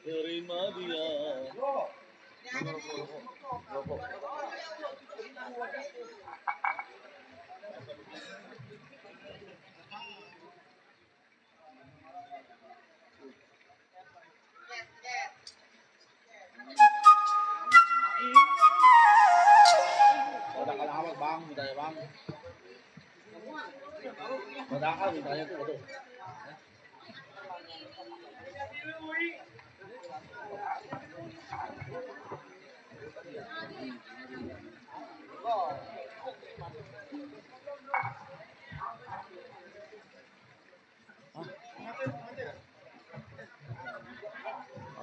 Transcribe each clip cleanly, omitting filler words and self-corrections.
Terima dia. Bang, mintanya bang. Padahal mintanya tuh betul.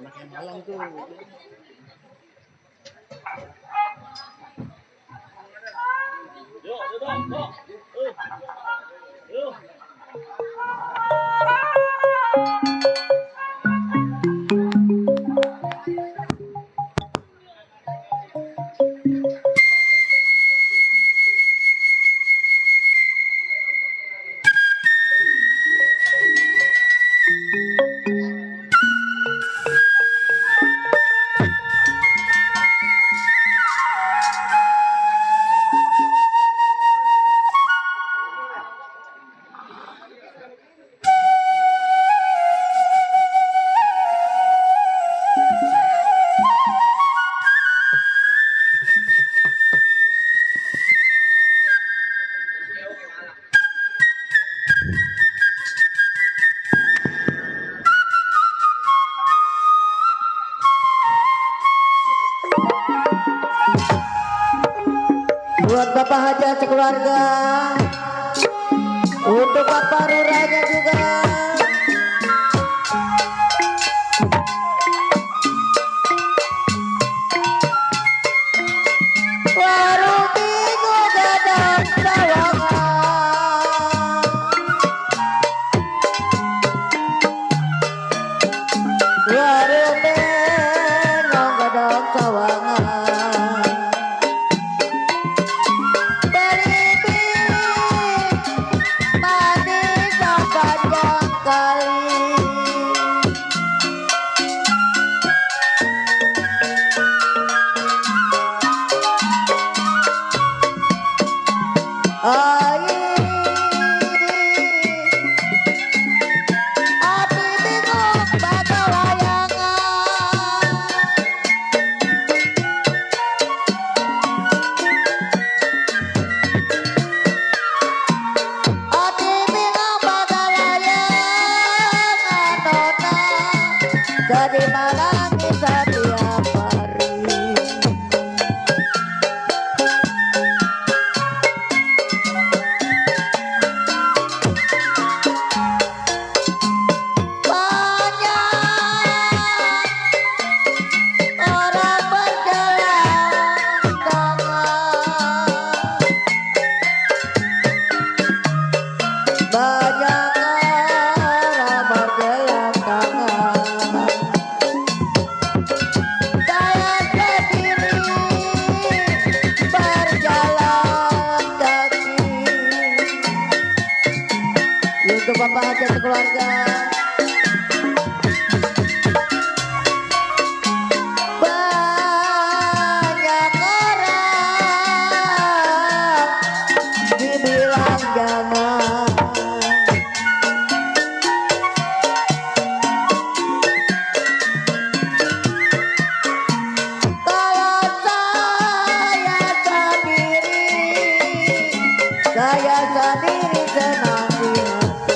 Anak yang malang tuh. Yuk, yuk. Yuk. Buat Bapak Hajat sekeluarga, untuk Bapak Lurahnya juga. Warung Minggu Gadang Sawangan, warung Minggu Gadang Sawangan. Jadi malam di setiap hari. Banyak orang berjalan tangan, banyak orang berjalan tangan. Untuk Bapak Hajat sekeluarga, banyak orang dibilang jangan, kalau saya sendiri senang di hati.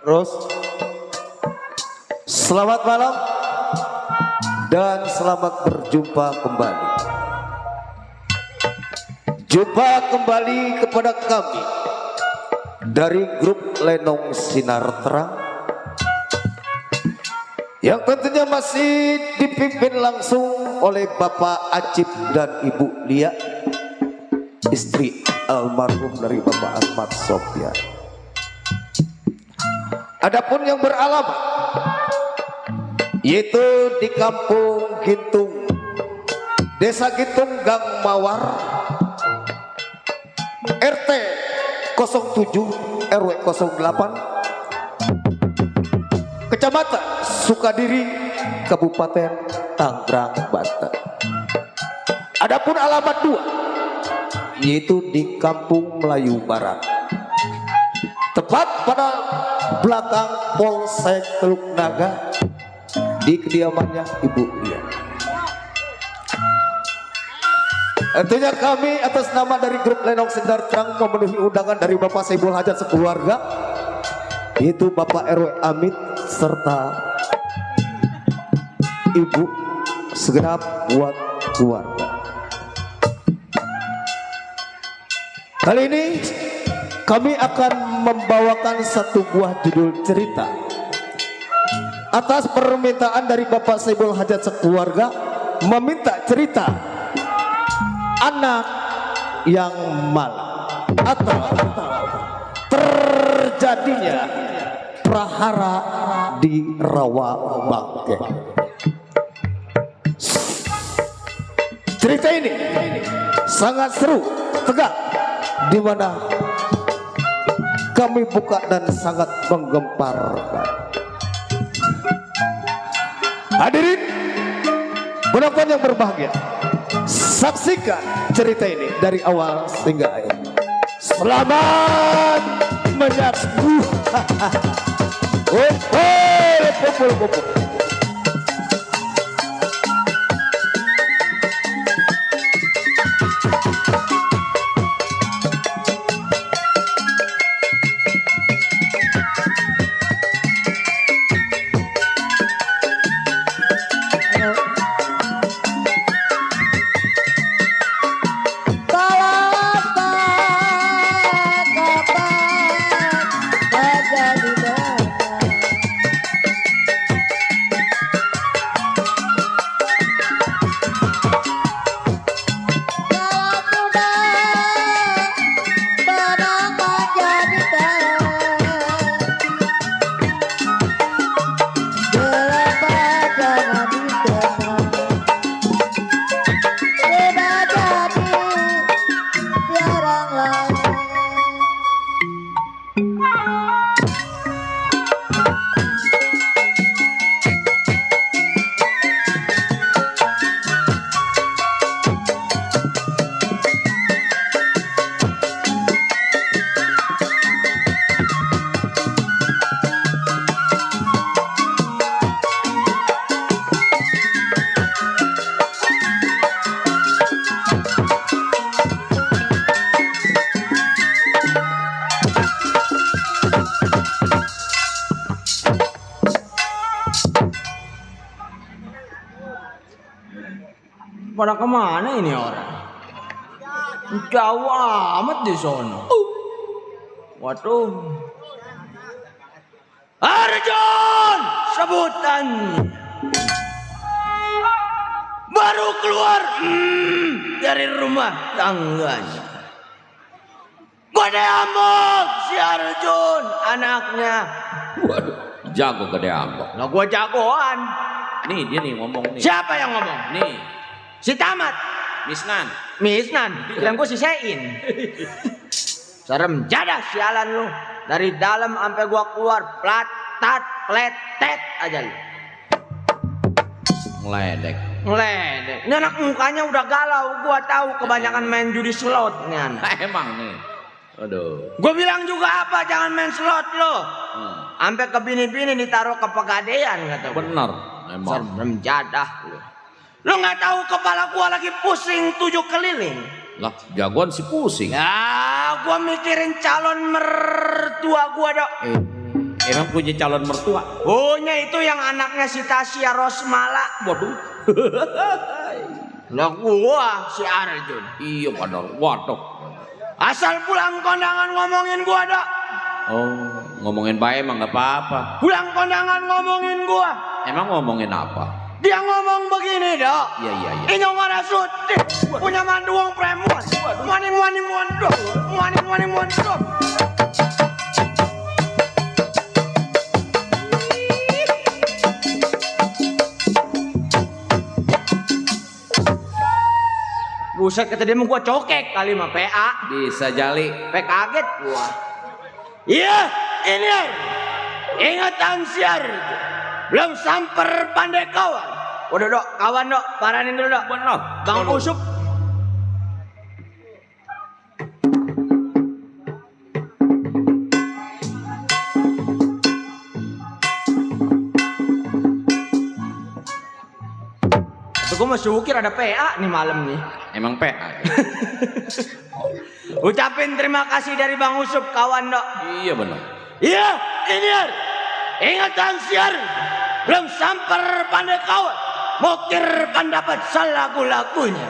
Terus selamat malam dan selamat berjumpa kembali. Jumpa kembali kepada kami dari grup Lenong Sinar Terang yang tentunya masih dipimpin langsung oleh Bapak Acip dan Ibu Lia, istri almarhum dari Bapak Ahmad Sofyan. Adapun yang beralamat yaitu di Kampung Gintung, Desa Gintung, Gang Mawar, RT 07 RW 08, Kecamatan Sukadiri, Kabupaten Tangerang, Banten. Adapun alamat 2 yaitu di Kampung Melayu Barat, tepat pada belakang Polsek Teluk Naga, di kediamannya Ibu Lia. Tentunya kami atas nama dari grup Lenong Sinar Terang memenuhi undangan dari Bapak Saibul Hajat sekeluarga, yaitu Bapak RW Amit serta Ibu segenap buat keluarga. Kali ini kami akan membawakan satu buah judul cerita atas permintaan dari Bapak Saibul Hajat sekeluarga, meminta cerita anak yang malang atau terjadinya prahara di Rawa Bangke. Cerita ini sangat seru, tegang, di mana kami buka dan sangat menggemparkan. Hadirin penonton yang berbahagia, saksikan cerita ini dari awal hingga akhir. Selamat menyaksikan. Kumpul. Pada kemana ini orang? Jauh amat di sono. Waduh. Arjun, sebutan. Baru keluar dari rumah tangganya. Gede amok si Arjun, anaknya. Waduh, jago gede ambok. Lah gua jagoan. Nih dia nih ngomong nih. Siapa yang ngomong? Nih, Si Tamat. Misnan. Misnan, bilang gue si Sein. Serem jadah sialan lu. Dari dalam sampai gua keluar pletet aja lu. Ngeledek. Ini anak mukanya udah galau. Gua tahu kebanyakan main judi slot nih anak. Emang nih. Aduh. Gua bilang juga apa, jangan main slot lo. Sampai ke bini-bini ditaruh ke pegadaian kata gua. Bener. Emang. Serem jadah lu. Lu nggak tahu kepala gua lagi pusing 7 keliling. Lah, jagoan si pusing. Ya, gua mikirin calon mertua gua dok. Emang punya calon mertua? Punya itu yang anaknya si Tasya Rosmala. Waduh. Lah gua si Arjun. Iya benar. Waduh. Asal pulang kondangan ngomongin gua dak. Oh, ngomongin baik emang nggak apa-apa. Pulang kondangan ngomongin gua. Emang ngomongin apa? Dia ngomong begini dak. Iya iya iya. Ini ngara suti punya manduang preman. Mani mondok. Mani mondok. Buset kata dia mau gua cokek kali mah PA. Bisa jali. PA kaget gua. Iya, ini ingatan siar. Belum samper pandai kawan. Udah dok, kawan dok, paranin dulu dok. Benar. Bang Usup. Gue masih ukir ada PA nih malam nih. Emang PA. Ucapin terima kasih dari Bang Usup kawan dok. Iya benar. Iya, ini ingatan siar. Belum samper pandai kawan. Mokir pendapat lagu-lagunya.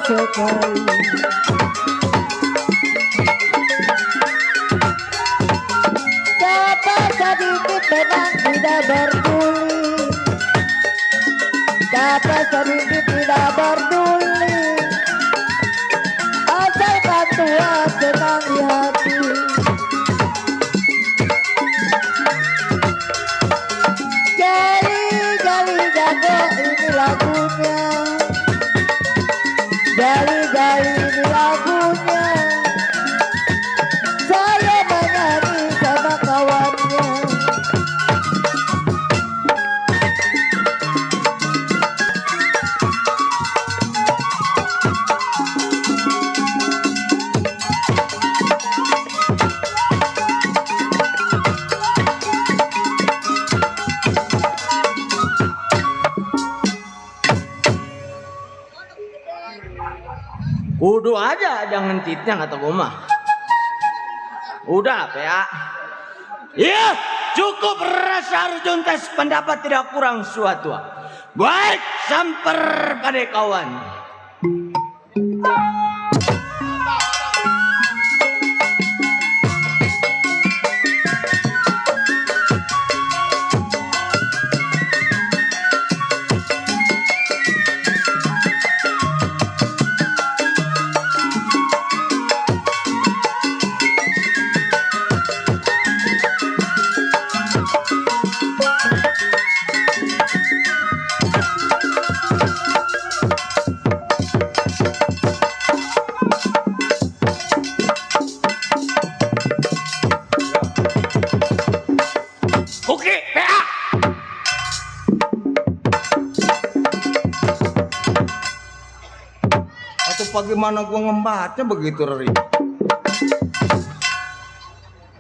sekali. Dapat sedikit memang tidak berduli, dapat sedikit tidak berduli, asalkan Tuhan senang di hati. Gali-gali jago ini lagunya, gali-gali ini lagunya, saya menyanyi sama kawannya. Kudu aja ada ngentitnya kata gue mah. Udah PA. Iya, cukup rasa Arjun tes pendapat tidak kurang suatu. Baik, samper pada kawan. Oke, PA. Atau bagaimana gua ngembatnya begitu Ri?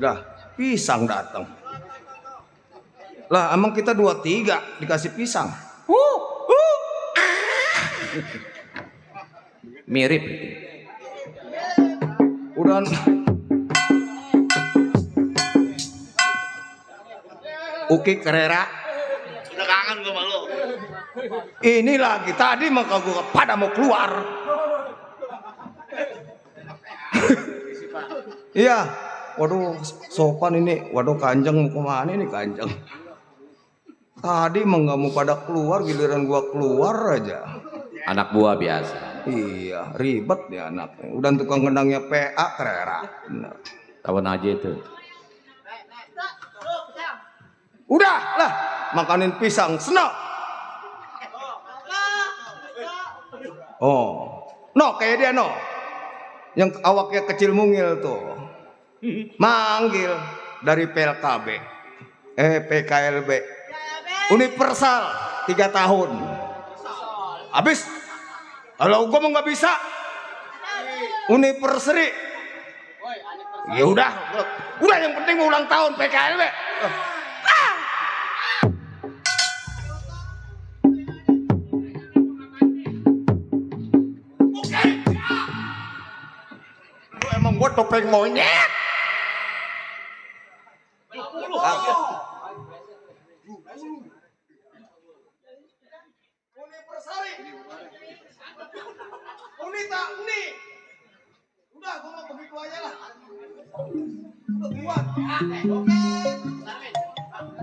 Dah, pisang datang. Lah, emang kita 2-3 dikasih pisang. Mirip. Udah. Uki Kerera. Udah kangen gue malu. Ini lagi tadi maka gue pada mau keluar. Iya. Waduh, sopan ini. Waduh, Kanjeng mau kemana ini Kanjeng? Tadi mah nggak mau pada keluar, giliran gua keluar aja. Anak buah biasa. Iya, ribet nih anaknya. Udah tukang gendangnya PA Kerera. Bener. Tahun aja itu. Udah lah, makanin pisang senok. Oh, no kayak dia no. yang awaknya kecil mungil tuh manggil dari PLKB PKLB universal 3 tahun habis kalau gue mau nggak bisa universary ya udah yang penting ulang tahun PKLB emang gue topeng monyet. Universari. Unita, uni. Udah, gue mau begitu aja lah. Udah buat. Joget.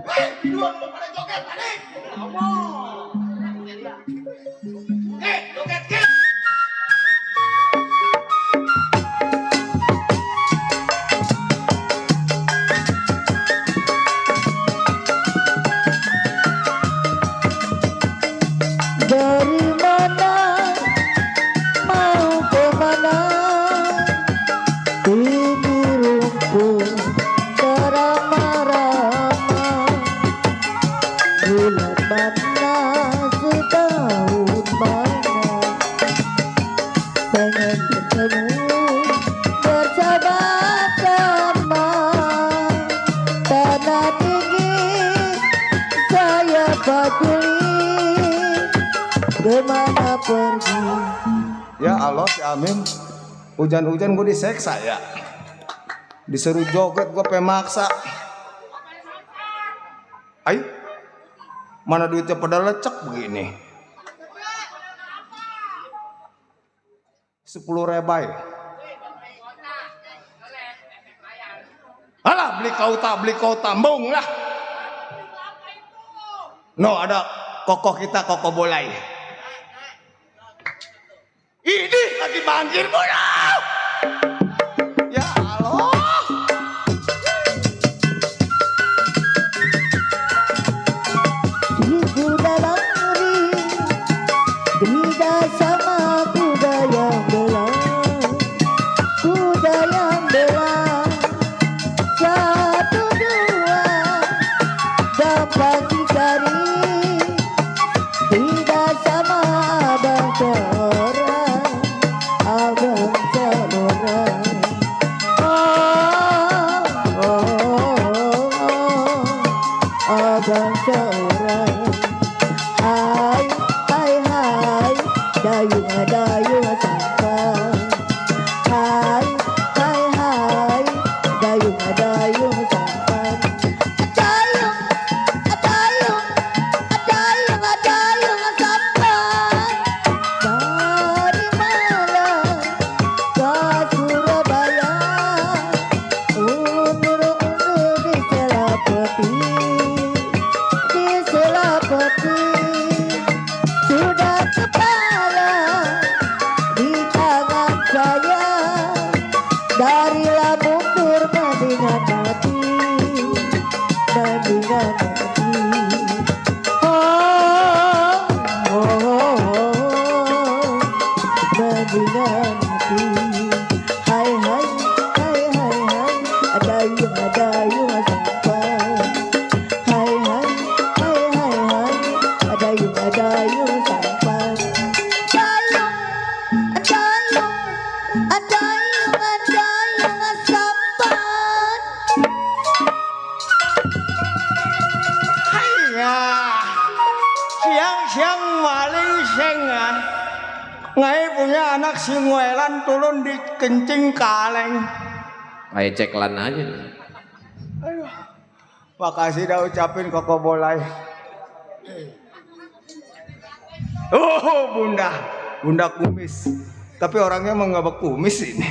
Hei, dua mau pada joget tadi. Ngomong. Joget, Dari mana mau kemana ini rumput beramah-ramah bulan mana setahun mana pengen bertemu bersama-sama tanah tinggi saya peduli kemana pergi. Ya Allah si Amin, hujan-hujan gue diseksa ya, disuruh joget gue pemaksa. Ayo, mana duitnya pada lecek begini? 10 rebai. Alah beli kau tambung lah. No ada kokoh kita kokoh bolai. Ini lagi banjir bola. Ya Allah. Di dalam ring beda sama kuda yang belah satu dua dapat dicari beda sama abang seorang abang seorang hai dayung sampai hai dayung sampai dayung sampai dari Malang ke Surabaya undur di Selapeti sudah kepala di tangan saya darilah mundur mendingan mati mendingan mati hai dayung sampai hai dayung sampai dayung sampai Haiya, siang-siang maling sengan. Ngai punya anak singwelan turun di kencing kaleng. Kayak ceklan aja. Aduh, makasih dah ucapin koko bolai. Oh bunda kumis. Tapi orangnya emang nggak kumis ini.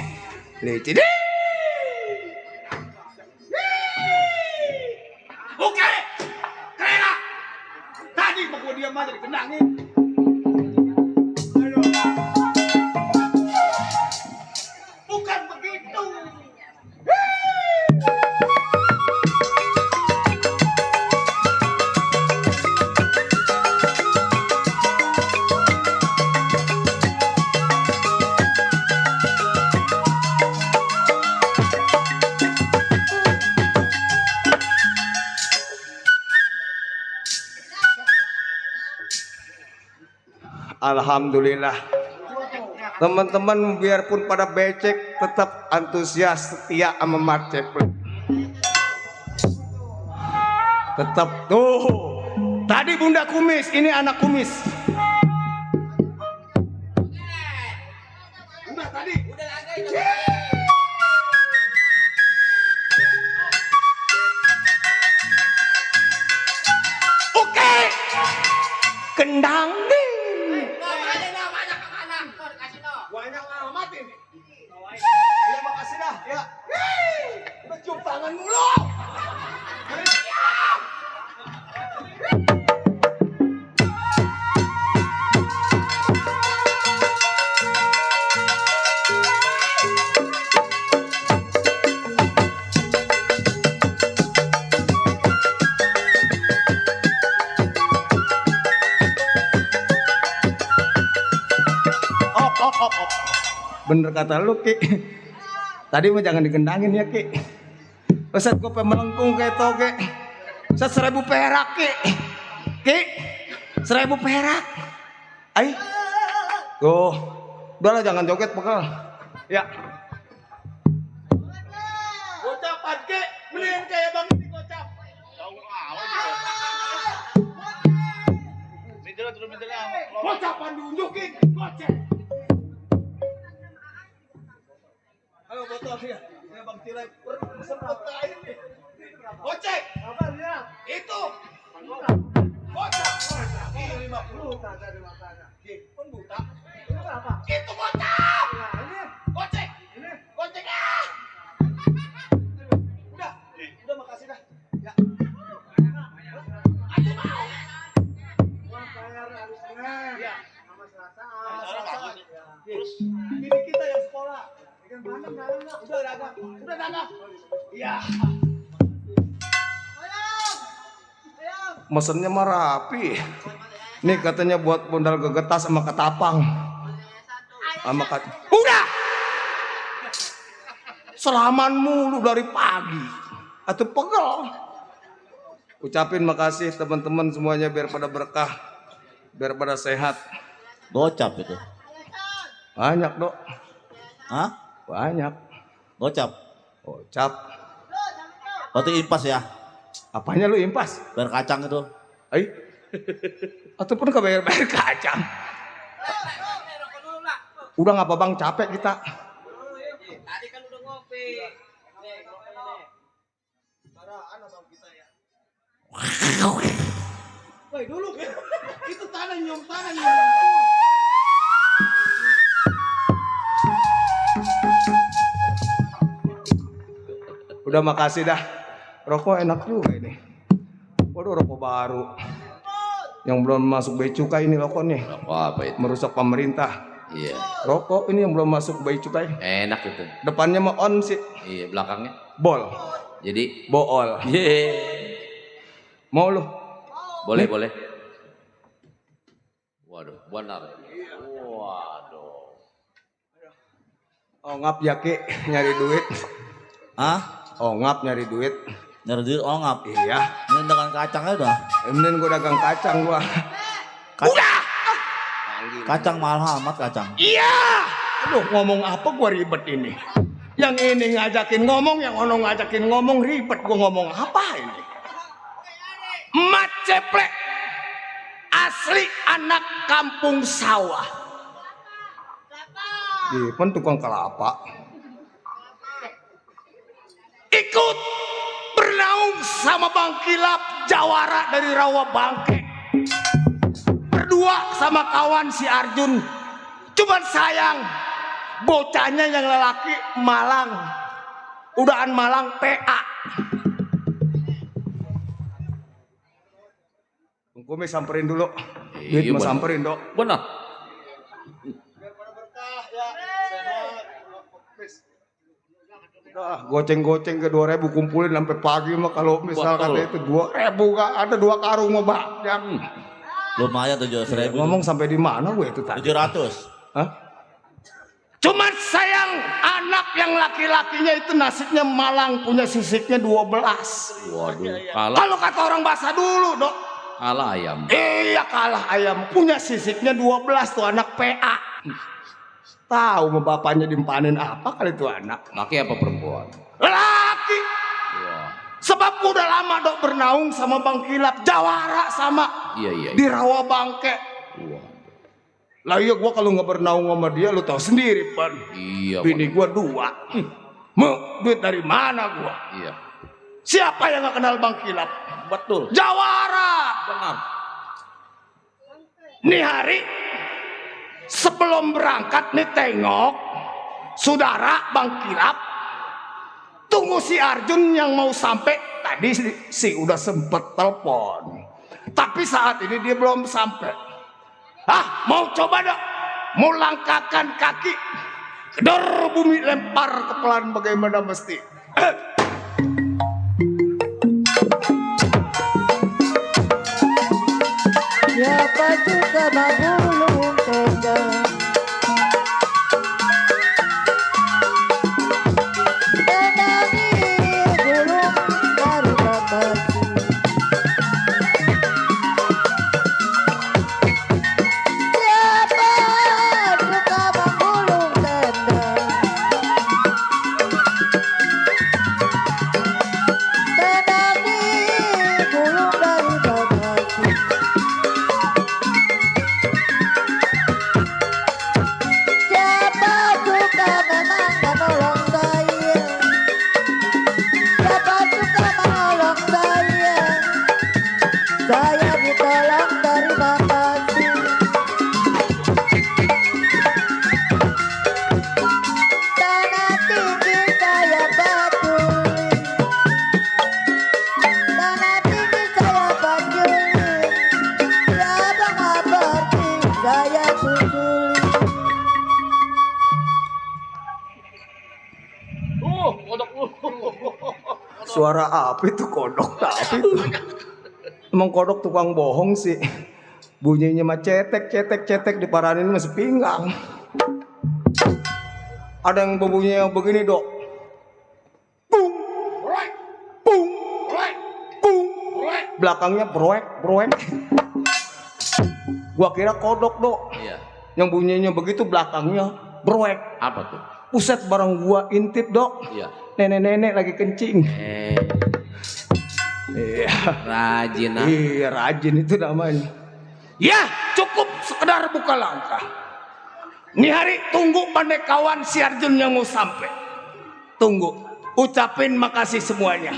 Licin. Oke, kerena. Tadi mau gua diam aja ditendangin. Aduh. Bukan begitu. Alhamdulillah. Teman-teman biarpun pada becek tetap antusias setia sama Marceplek. Tetap tuh. Tadi bunda kumis, ini anak kumis. Udah tadi. Oke. Kendang ding. Banyak amat ini. Ya makasih dah. Ya. Udah cium tangan mulu. Siap. Bener kata lu Ki. Tadi mah jangan dikendangin ya Ki. Peset gue melengkung kayak toge. Set 1000 perak Ki. Ki 1000 perak. Ay. Tuh. Udahlah jangan joget pegel. Ya. Gocapan Ki. Beliin kayak bang ini gocap. Tahu awal juga. Minta turun minta. Gocapan diunjukin. Gocep. Ayo botol ya. Ini Bang Tilai sempet kain nih. Gocek. Apa dia? Itu. Gocap. Ini 50 kagak di matanya. Pun buta. Itu apa? Itu gocap. Nah, ini gocek. Ini gocek ya. Udah makasih dah. Ya. Aduh mau. Wah, bayar harus Senin. Ya. Sama Selasa. Terus ini kita yang sekolah. Udah dagang. Iya. Mesennya mah rapi. Nih katanya buat modal gegetas sama ketapang. Udah. Selaman mulu dari pagi. Atau pegel. Ucapin makasih teman-teman semuanya biar pada berkah. Biar pada sehat. Gocap itu. Banyak, Dok. Hah? Banyak. Gocap. Gocap. Berarti impas ya? Apanya lu impas? Bayar kacang itu. Ay. Ataupun ke bayar-bayar kacang. Udah ngapa Bang, capek kita. Tadi kan udah ngopi. Woi dulu. Itu tanah nyium. Udah makasih dah. Rokok enak juga ini. Waduh rokok baru. Yang belum masuk bea cukai ini rokok nih. Rokok apa itu? Merusak pemerintah. Iya. Rokok ini yang belum masuk bea cukai. Enak itu. Depannya mah on sih. Iya, belakangnya. Bol. Jadi Bool. Mau lu? boleh. Waduh, benar. Waduh. Oh ngap ya Ki, nyari duit. Hah? Oh ngap nyari duit. Nyari duit ngap. Iya. Ini dengan kacangnya udah. Mending gua dagang kacang gua. Udah. Kacang mahal amat kacang. Iya. Aduh ngomong apa gua ribet ini. Yang ini ngajakin ngomong, yang ono ngajakin ngomong ribet. Gua ngomong apa ini? Marceplek. Asli anak kampung sawah. Dipen tukang kelapa. Ikut bernaung sama Bang Kilap Jawara dari Rawa Bangke. Berdua sama kawan si Arjun. Cuman sayang bocahnya yang lelaki Malang. Udahan Malang PA. Gue samperin dulu. Duit mau samperin Dok. Benar. Goceng-goceng ke 2.000 kumpulin sampai pagi mah kalau misalkan itu 2.000 gak ada 2 karung mah banyak. Lumayan 700.000. Ngomong sampai di mana gue itu tadi? 700. Hah? Cuman sayang anak yang laki-lakinya itu nasibnya malang punya sisiknya 12. Waduh, kalah. Kalau kata orang bahasa dulu Dok, Kalah ayam. Iya kalah ayam. Punya sisiknya 12 tuh anak PA. Tahu mau bapaknya dimpanin apa kali itu anak. Laki apa perempuan? Laki. Wah. Sebab gua udah lama dok bernaung sama Bang Kilap. Jawara sama. Iya iya. Di Rawa Bangke. Wah. Lah iya gua kalau nggak bernaung sama dia lu tahu sendiri Pan. Iya. Bini gua 2. Mau duit dari mana gua? Iya. Siapa yang nggak kenal Bang Kilap? Betul. Jawara. Benar. Nih hari sebelum berangkat nih tengok saudara Bang Kilap. Tunggu si Arjun yang mau sampai. Tadi si udah sempet telepon. Tapi saat ini dia belum sampai. Mau coba dong. Mau langkahkan kaki. Kedor bumi lempar kepelan bagaimana mesti. Siapa juga bagulung tega. Tendangi gulung dari babasi. Siapa suka bagulung tendang. Tendangi gulung dari babasi. Siapa suka memang menolong saya. Siapa suka menolong saya. Saya ditolong terima kasih. Tanah tinggi saya batuli. Tanah tinggi saya batuli. Siapa ngabarti saya susuli. Kodok lu. Suara apa itu kodok tapi itu. Emang kodok tukang bohong sih. Bunyinya mah cetek diparanin masih pinggang. Ada yang bunyinya begini dok. Pung, pung, pung. Belakangnya broek. Gua kira kodok dok. Iya. Yang bunyinya begitu belakangnya broek. Apa tuh? Puset barang gua intip dok. Iya. Nenek-nenek lagi kencing. Iya. Rajin ah. Iya rajin itu namanya. Ya cukup sekedar buka langkah. Nih hari tunggu pandai kawan si Arjun yang mau sampai. Tunggu. Ucapin makasih semuanya.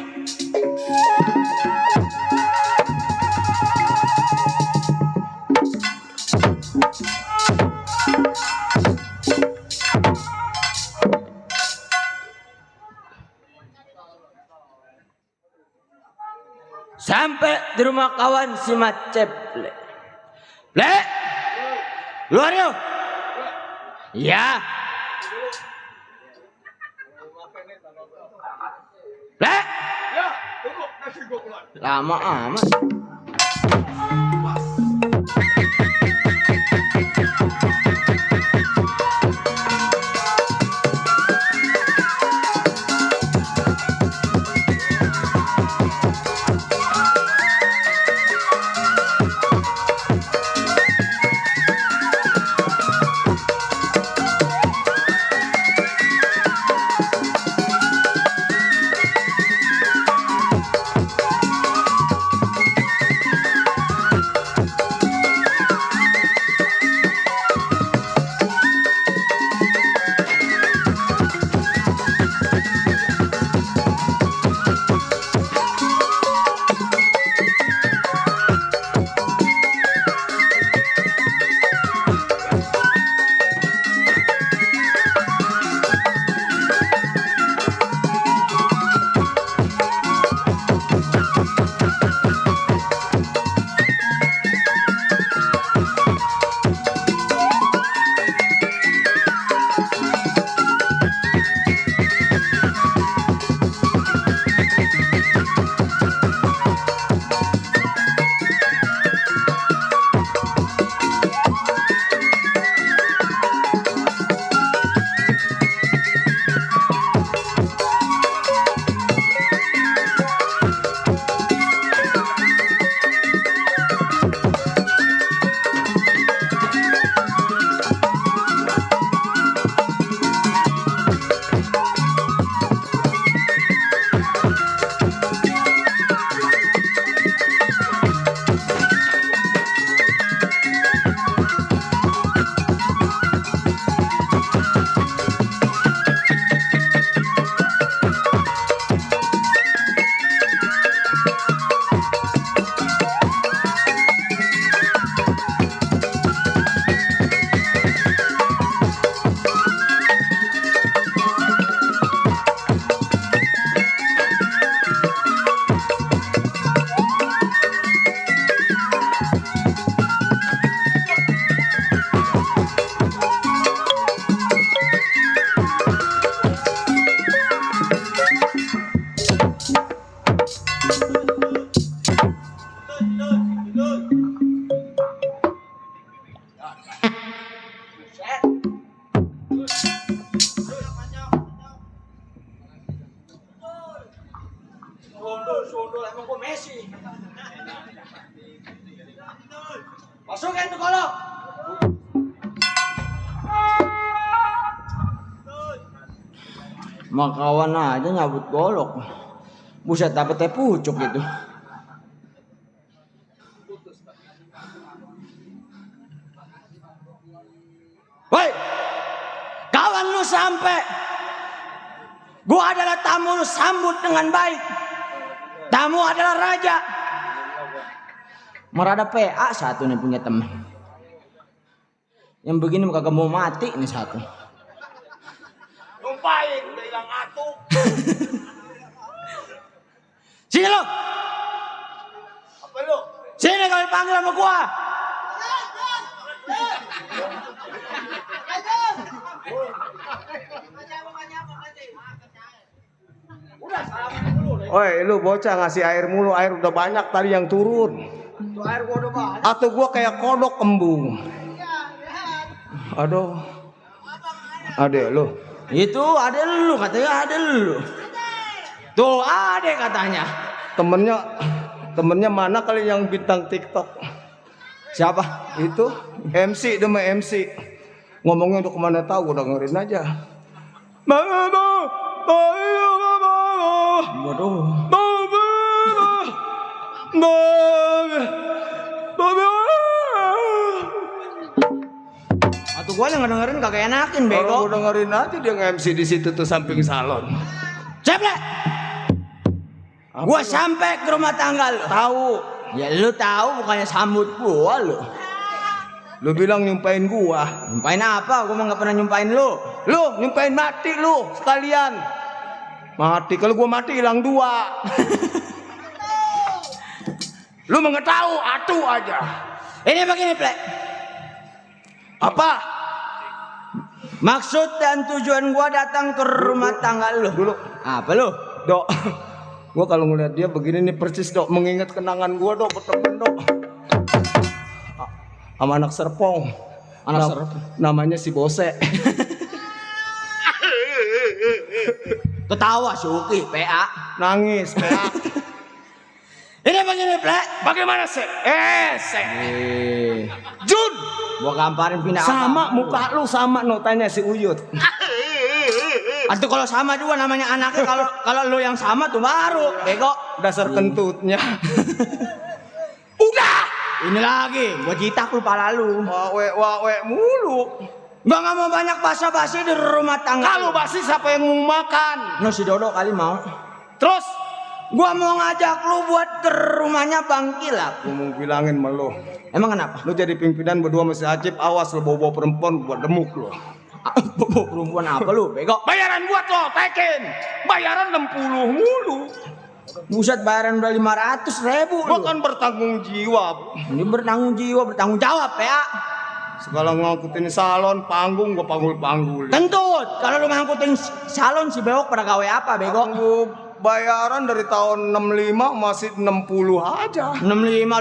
Sampai di rumah kawan si Macep. Le, luar yuk. Ya. Le, Ya tunggu nanti gua keluar. lama amat. golok. Makawan aja nyabut golok. Buset dapet teh pucuk gitu. Woi, kawan lu sampai gua adalah tamu, lu sambut dengan baik. Tamu adalah raja. Merada PA satu nih punya teman. Yang begini kagak mau mati nih satu. Numpain, udah hilang atuh. Sini lo. Apa lu? Sini kalau dipanggil sama gua. Oi, lu bocah ngasih air mulu, air udah banyak tadi yang turun. Air gua udah banyak. Atau gua kayak kodok embung. Aduh. Adek lu. Itu ada lu katanya ada lu. Tuh ada katanya. Temennya mana kali yang bintang TikTok? Siapa? Itu MC demi MC. Ngomongnya udah kemana tahu, udah dengerin aja. Waduh. Atau gua yang ngedengerin kagak enakin Kalau bego. gua dengerin aja dia nge-MC di situ tuh samping salon. Ceple. Gua sampai ke rumah tangga lu. Tahu. Ya lu tahu bukannya sambut gua lu. Lu bilang nyumpain gua. Nyumpain apa? Gua mah nggak pernah nyumpain lu. Lu nyumpain mati lu sekalian. Mati, kalau gua mati hilang 2. Lu nggak tahu, atuh aja. Ini begini, Plek. Apa? Maksud dan tujuan gua datang ke rumah tangga lu. Dulu, Apa lu? Dok. Gua kalau ngeliat dia begini nih persis, Dok, mengingat kenangan gua, Dok, berteman, Dok. Sama anak serpong. Anak serpong. Namanya si Bose. Ketawa si Uki, PA. Nangis, PA. Ini begini, Plek. Bagaimana, Sek? Sek. Jun. Gua gamparin pindah Sama muka lu sama no, tanya si Uyut. Atau kalau sama juga namanya anaknya, kalau lu yang sama tuh baru bego. Dasar kentutnya. Udah. Ini lagi, gua jitak lu pala lu. Wawe mulu. Gua nggak mau banyak basa-basi di rumah tangga. Kalau basi siapa yang mau makan? No si Dodo kali mau. Terus Gua mau ngajak lu buat ke rumahnya Bang Kilap. gua mau bilangin sama lu. Emang kenapa? Lu jadi pimpinan berdua sama si Acip, awas lu bawa perempuan buat demuk lu. Bawa perempuan apa lu, bego? Bayaran buat lo, tekin. Bayaran 60 mulu. Buset, bayaran udah 500.000 lu. Gua kan bertanggung jiwa. Ini bertanggung jiwa, bertanggung jawab ya. Segala ngangkutin salon, panggung, gua panggul-panggul. Kentut, kalau lu ngangkutin salon si bewok pada gawe apa, bego? Bayaran dari tahun 65 masih 60 aja. 65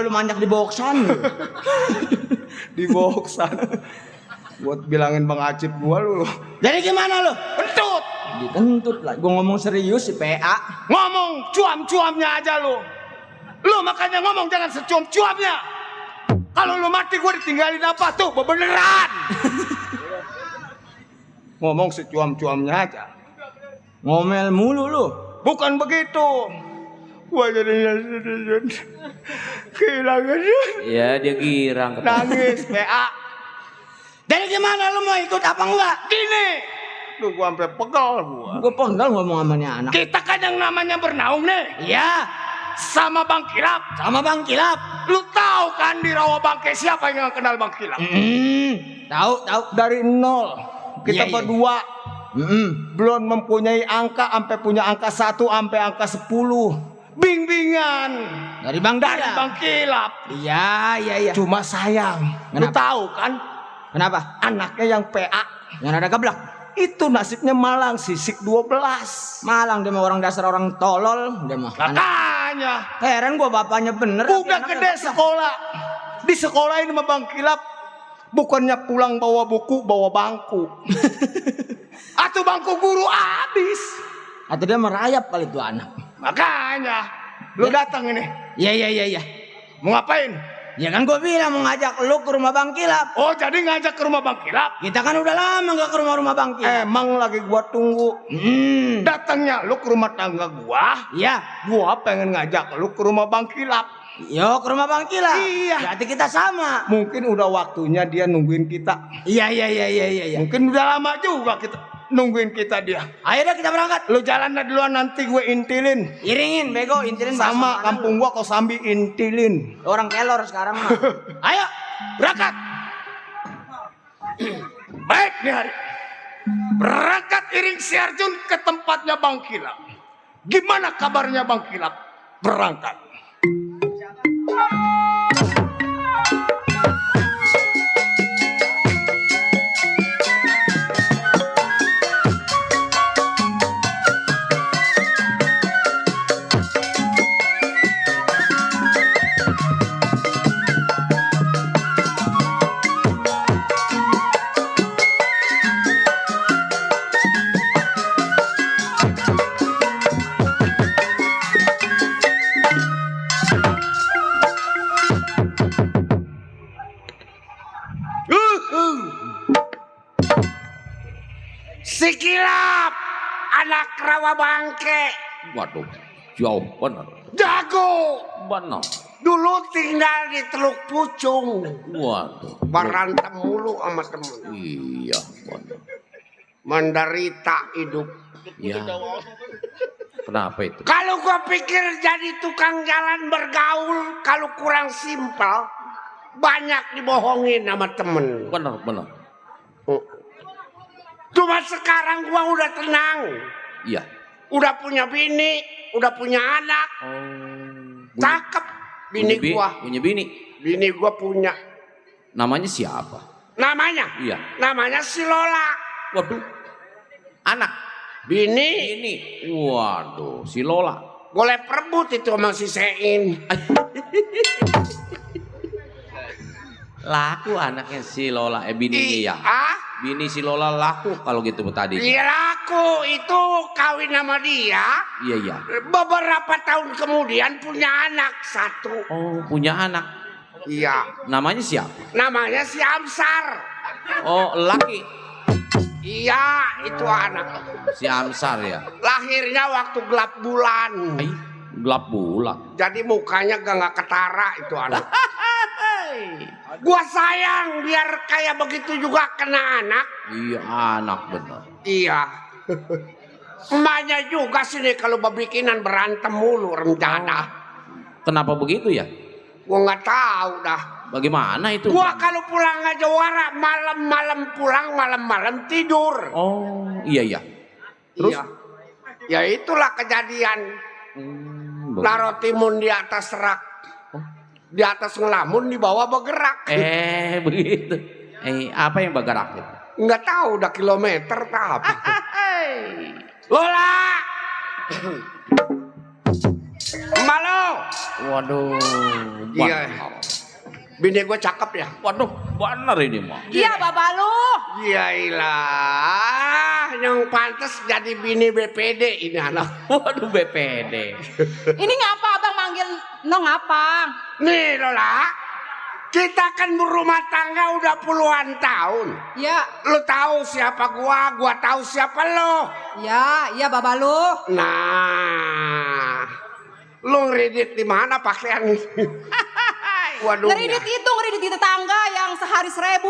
lu manjak di boksan. Di boksan. Buat bilangin Bang Acip gua lu. Jadi gimana lu? Kentut. Dikentut lah. Gua ngomong serius si PA. Ngomong cuam-cuamnya aja lu. Lu makanya ngomong jangan secuam-cuamnya. Kalau lu mati gua ditinggalin apa tuh? Beneran. Ngomong secuam-cuamnya aja. Ngomel mulu lu. Bukan begitu. Gua jadi kehilangan Ya dia girang. nangis PA. Jadi gimana lu mau ikut apa enggak? Gini. Lu gua sampai pegal gua. Gua penggal ngomong sama nih anak. Kita kan yang namanya bernaung nih. Iya, Sama Bang Kilap. sama Bang Kilap. Lu tahu kan di Rawa Bangke siapa yang gak kenal Bang Kilap? Tahu. Dari nol. Kita Iya. berdua belum mempunyai angka sampai punya angka 1 sampai angka 10. Bing-bingan. Dari Bang Dari Kilap. Bang Kilap. Iya. Cuma sayang. Lu Kenapa? tahu kan Kenapa? anaknya yang PA Yang ada geblak. itu nasibnya malang sisik 12. Malang dia mah orang dasar orang tolol dia mah. Makanya Heran gua bapaknya bener. udah tapi gede anaknya- sekolah. Di sekolahin sama Bang Kilap. Bukannya pulang bawa buku, bawa bangku. Atau bangku guru habis. Atau dia merayap kali tuh anak. Makanya lu datang ini. Iya. Mau ngapain? Ya kan gue bilang mau ngajak lu ke rumah Bang Kilap. Oh, jadi ngajak ke rumah Bang Kilap? Kita kan udah lama gak ke rumah Bang Kilap. Emang lagi gua tunggu. Datangnya lu ke rumah tangga gua. Iya. Gua pengen ngajak lu ke rumah Bang Kilap. Yo ke rumah Bang Kilap. Iya. Berarti kita sama. Mungkin udah waktunya dia nungguin kita. Iya. Mungkin udah lama juga kita nungguin kita dia. Ayo dah kita berangkat. Lu jalan dah duluan, nanti gue intilin. Iringin bego, intilin Sama bahasa kampung gua Kosambi intilin. mana lu? Orang kelor sekarang mah. Ayo, berangkat. Baik nih hari. Berangkat iring si Arjun ke tempatnya Bang Kilap. Gimana kabarnya Bang Kilap? Berangkat. Si Kilap, anak rawa bangke, Waduh, jauh bener. jago. Bener. Dulu tinggal di Teluk Pucung, Waduh. berantem mulu sama temen. Iya, bener. Menderita hidup. Ya. Kenapa itu? Kalau gua pikir jadi tukang jalan bergaul, kalau kurang simpel, banyak dibohongin sama temen. Bener. Cuma sekarang gua udah tenang, Iya. udah punya bini, udah punya anak, cakep bini gua. Punya bini. Bini gua punya. Namanya siapa? Namanya? Iya. Namanya si Lola. Waduh. Anak. Bini. Ini. Waduh, si Lola. Boleh perebut itu sama si Sein. Laku anaknya si Lola. Bininya ya. Bini si Lola laku kalau gitu tadi. Iya laku. Itu kawin sama dia. Iya. Beberapa tahun kemudian punya anak satu. Oh, punya anak. Iya. Namanya siapa? Namanya si Amsar. Oh, laki. Iya, itu anak. Si Amsar ya. Lahirnya waktu gelap bulan. Ay, gelap bulan. Jadi mukanya gak ketara itu anak. Gua sayang biar kayak begitu juga kena anak. Iya, anak bener. Iya. Emaknya juga sih nih kalau bebikinan berantem mulu rencana. Kenapa begitu ya? Gua nggak tahu dah. Bagaimana itu? Gua kalau pulang aja wara malam-malam pulang, malam-malam tidur. Oh, iya. Terus? Iya. Ya itulah kejadian. Naro timun di atas rak. Di atas ngelamun, di bawah bergerak. Begitu. Apa yang bergerak itu? Nggak tahu udah kilometer apa. Lola. Malo. Waduh. Iya. Bini gue cakep ya. Waduh, bener ini mah. Iya Bapak lu. Yailah, yang pantas jadi bini BPD ini anak. Waduh, BPD. Ini ngapa abang manggil no ngapa? Nih Lola, kita kan berumah tangga udah puluhan tahun. Ya, Lu tahu siapa gua tahu siapa lo. iya Bapak lu. Nah, lu ngeredit di mana pakaian nih? Waduh. Ngeredit di tetangga yang sehari 1.000.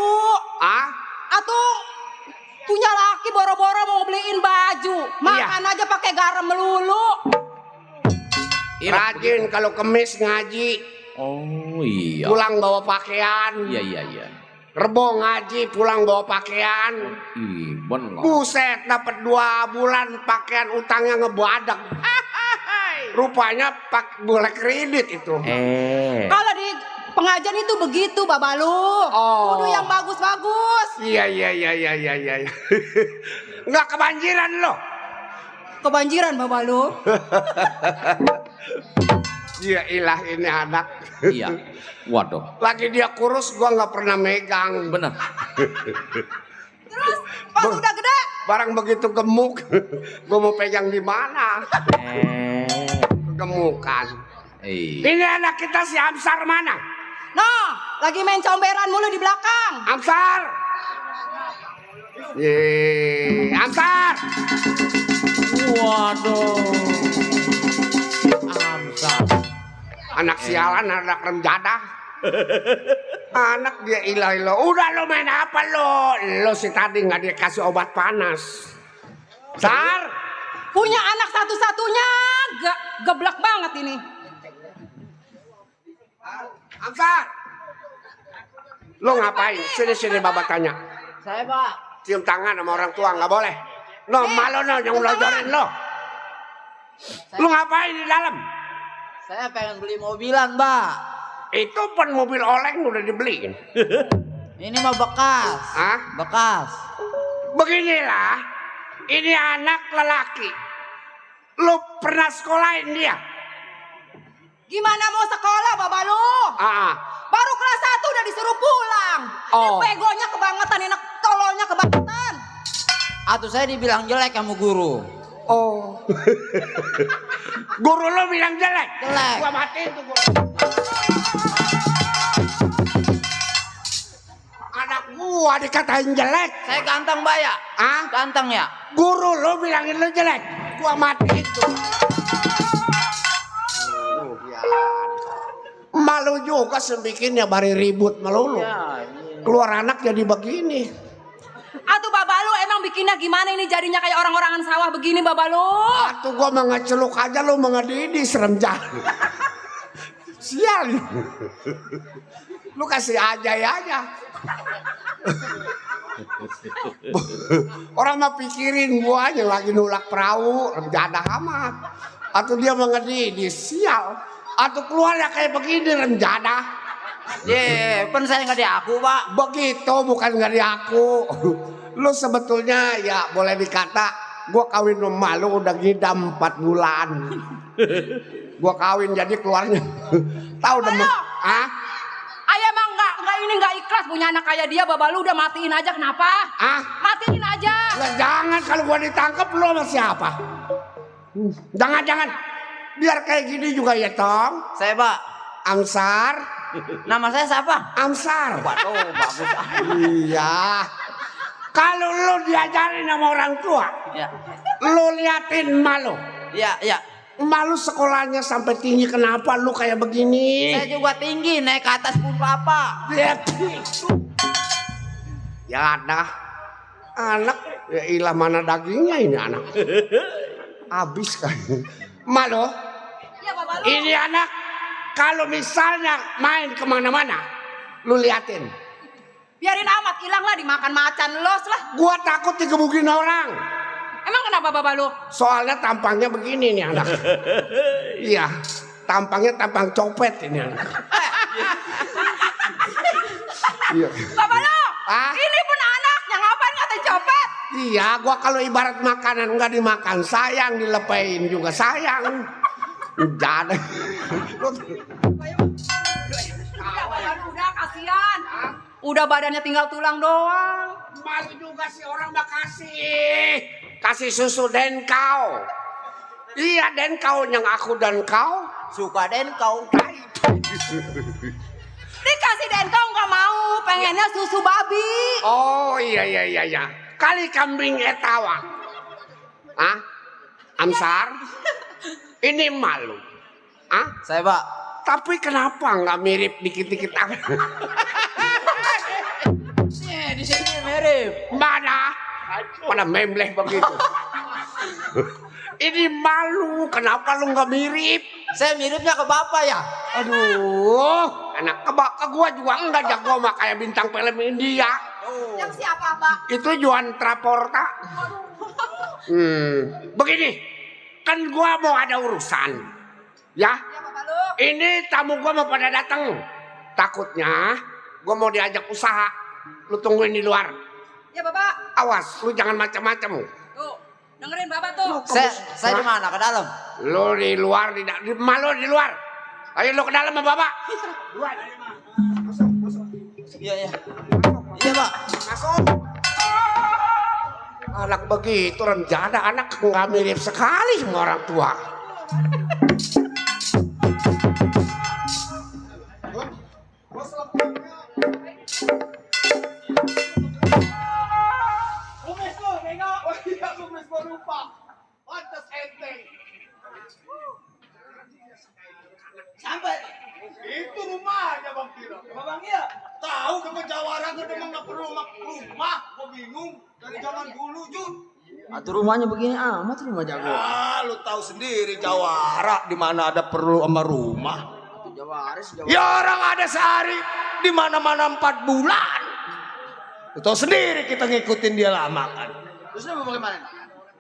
Ah? Atau punya laki boro-boro mau beliin baju, makan aja pakai garam melulu. Rajin kalau kemis ngaji. Oh iya. Pulang bawa pakaian. Iya. Rebo ngaji pulang bawa pakaian. Bener. Buset dapat 2 bulan pakaian utangnya ngebadak. Rupanya boleh kredit itu. Kalau di pengajian itu begitu Bapak lu. Oh. Kudu yang bagus-bagus. Iya. Nggak kebanjiran loh. Kebanjiran Bapak lu. Iya ilah ini anak. Iya. Waduh. Lagi dia kurus gua nggak pernah megang. Bener. Terus pas udah gede, Barang begitu gemuk, gua mau pegang di mana? Gemukan. Ini anak kita si Amsar mana? Nah, lagi main comberan mulu di belakang. Amsar. Amsar. Waduh. Amsar. Anak sialan, anak remjadah. Anak dia ilah-ilah. Udah lo main apa lo? Lo si tadi nggak dikasih obat panas. Sar. Punya anak satu-satunya, geblek banget ini. Amsar. Lo ngapain? Sini Baba tanya. Saya, Pak. Cium tangan sama orang tua nggak boleh. No, malu no yang ngelojorin lo. Lo ngapain di dalam? Saya pengen beli mobilan, Mbak. Itu pun mobil oleng udah dibeliin. Ini mah bekas. Hah? Bekas. Beginilah, ini anak lelaki. Lo pernah sekolahin dia? Gimana mau sekolah, Baba lu? Baru kelas 1 udah disuruh pulang. Ini Oh. begonya kebangetan, ini tololnya kebangetan. Atau saya dibilang jelek sama guru. Oh. Guru lo bilang jelek? Jelek. Gua matiin tuh guru. Anak gua dikatain jelek. Saya ganteng, Mbak ya? Ah? Ganteng ya? Guru lo bilangin lo jelek. Gua matiin tuh. Malu juga sebikinnya bari ribut melulu. Keluar anak jadi begini. Atuh Baba lu emang bikinnya gimana ini jadinya kayak orang-orangan sawah begini Baba lu? Atuh gua mengeceluk aja lo mengedidi serem jahat. Sial. Lu kasih aja. Orang mah pikirin gua aja lagi nulak perahu, remjadah amat. Atau dia mengedidi, sial. Atau keluarnya kayak begini remjadah. Pen saya nggak diaku, Pak. Begitu bukan nggak diaku. Lu sebetulnya ya boleh dikata gua kawin sama lu udah ngidam 4 bulan. Gua kawin jadi keluarnya. Tahu demen. Ah? Ayah emang nggak ikhlas punya anak kayak dia Baba lu udah matiin aja kenapa? Ah? Matiin aja. Lah jangan kalau gua ditangkap lu sama siapa? Jangan. Biar kayak gini juga ya, Tong. Saya, Pak. Amsar. Nama saya siapa? Amsar. Waduh, bagus. Iya. Kalau lu diajarin sama orang tua, Ya. lu liatin malu. Ya. Malu sekolahnya sampai tinggi, kenapa lu kayak begini? Saya juga tinggi, naik ke atas pun apa. Lihat itu. Ya ada anak, ya ilah mana dagingnya ini anak. Habis kan. Malu, Iya Baba lu. ini anak kalau misalnya main kemana-mana, lu liatin. Biarin amat hilang lah dimakan macan los lah. Gua takut digebukin orang. Emang kenapa Baba lu? Soalnya tampangnya begini nih anak. Iya, tampangnya tampang copet ini anak. Iya. Baba lu. Ah? Ini pun anaknya ngapain ngatain copet? Iya, gua kalau ibarat makanan nggak dimakan sayang, dilepein juga sayang. Jangan. Udah Baba lu udah kasihan. Udah badannya tinggal tulang doang. Malu juga sih orang makasih. Kasih susu dan kau. Iya dan kau yang aku dan kau. Suka den kau. Dikasih denko nggak mau, pengennya susu babi. Oh iya. Kali kambing etawa. Ah? Amsar? Ini malu. Ah? Saya, Pak. Tapi kenapa nggak mirip dikit-dikit? Di sini mirip. Mana? Pada membleh begitu. Ini malu, kenapa lu nggak mirip? Saya miripnya ke Bapak ya. Aduh, anak ke gua juga enggak jago mah kayak bintang film India. Yang siapa Pak? Itu Juan Travolta. Begini, kan gua mau ada urusan, ya. Ya Baba lu. Ini tamu gua mau pada datang. Takutnya gua mau diajak usaha. Lu tungguin di luar. Ya Baba. Awas, lu jangan macam-macam. Tuh, dengerin Baba tuh. Saya di mana? Ke dalam. Lu di luar, malu di luar. Ayo lu ke dalam sama Bapak. Iya. Iya, Pak. Masuk. Anak begitu remjada, anak nggak mirip sekali sama orang tua. Bos rumah, gua bingung dari zaman dulu, Jun. Atau rumahnya begini amat rumah jago. Ah, lu tahu sendiri Jawara di mana ada perlu sama rumah. Jawaris, Ya orang ada sehari di mana-mana 4 bulan. Lu tahu sendiri kita ngikutin dia lama kan. Terus lu mau bagaimana?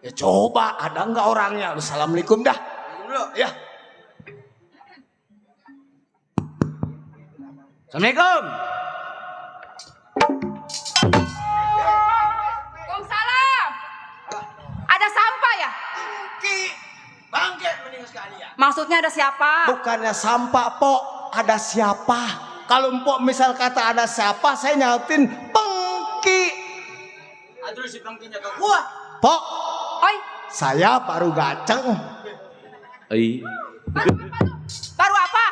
Ya coba ada nggak orangnya? Assalamualaikum dah. Dulu. Ya. Assalamualaikum. Waalaikumsalam. Ada sampah ya? Ki, bangkit mending sekalian. Maksudnya ada siapa? Bukannya sampah, Pok. Ada siapa? Kalau Mpok misal kata ada siapa, saya nyautin Pengki. Aduh si pengkinya ke gua. Pok, Oi, saya baru gaceng. baru apa?